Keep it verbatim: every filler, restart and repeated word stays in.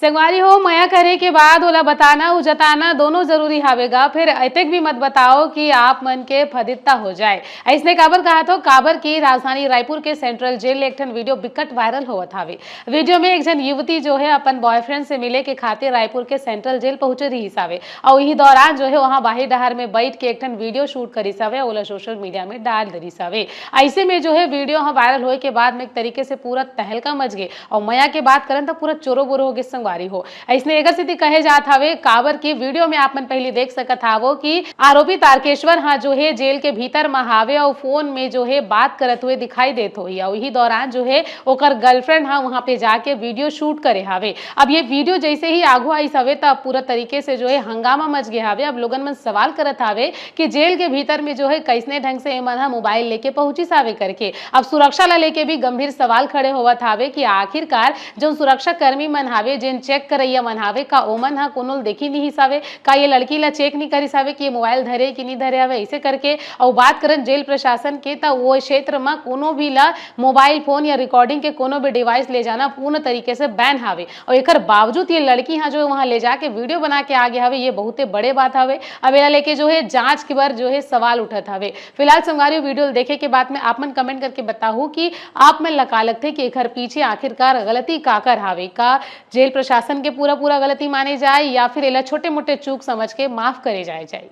संगवारी हो, मया करे के बाद ओला बताना अउ जताना दोनों जरूरी हावे गा। फिर अतेक भी मत बताओ कि आप मन के फदित्ता हो जाए। अइसने काबर कहत हो? काबर कि राजधानी रायपुर के सेंट्रल जेल ले एक ठन वीडियो बिकट वायरल होवत हावे। वीडियो में एक झन युवती जो है अपन बॉयफ्रेंड से मिले के खातिर रायपुर के सेंट्रल जेल पहुंचे रहिस हावे, अउ इही दौरान जो है वहां बाहिर डहार में बैठ के एक ठन वीडियो शूट करिस हावे, ओला सोशल मीडिया में डाल दरिस हावे। अइसे में जो है वीडियो ह वायरल होए के बाद में एक तरीके से पूरा तहलका मच गे। अउ मया के बात करन त पूरा चोरो बोरो हो गे संगवारी हो। अइसने एकर सेती कहे जात हावे, काबर कि वीडियो में आप मन पहली देख सकत हावो कि आरोपी तारकेश्वर ह जो हे जेल के भीतर म हावे अउ फोन में जो हे बात करत हुए दिखाई देत होही। अउ इही दौरान जो हे ओकर गर्लफ्रेंड ह वहां पे जाके वीडियो शूट करे हावे। अब ये वीडियो जैसे ही आगू आइस हवे त पूरा तरीके से जो हे हंगामा मच गए हावे। अब लोगन मन सवाल करत हावे कि जेल के भीतर में जो है कइसने ढंग से एमन ह मोबाइल लेके पहुंचिस हावे करके। अब सुरक्षा ला लेके भी गंभीर सवाल खड़े होवत हावे कि आखिरकार जोन सुरक्षा कर्मी मन हावे, जेन चेक करइया मन हावे, का ओमन ह कोनो ल देखी नहीं हावे? का ये लड़की ला चेक नहीं करिस हावे कि ये मोबाइल धरे कि नहीं धरे हावे? ऐसे करके अउ बात करन जेल प्रशासन के, त वो क्षेत्र म कोनो भी ला मोबाइल फोन या रिकॉर्डिंग के कोनो भी डिवाइस ले जाना पूर्ण तरीके से बैन हावे। अउ एकर बावजूद ये लड़की ह जो वहां ले जाके वीडियो बना के आ गया हावे, ये बहुते बड़े बात हावे। अब एला लेके जो है जांच के बर जो है सवाल उठत हावे। फिलहाल संगवारी, वीडियो देखे के बाद में आप मन कमेंट करके बताहू कि आप मन ला का लगथे कि एकर पीछे आखिरकार गलती काकर हावे? का जेल प्रशासन के पूरा पूरा गलती माने जाए या फिर एला छोटे मोटे चूक समझ के माफ करे जाए जाए?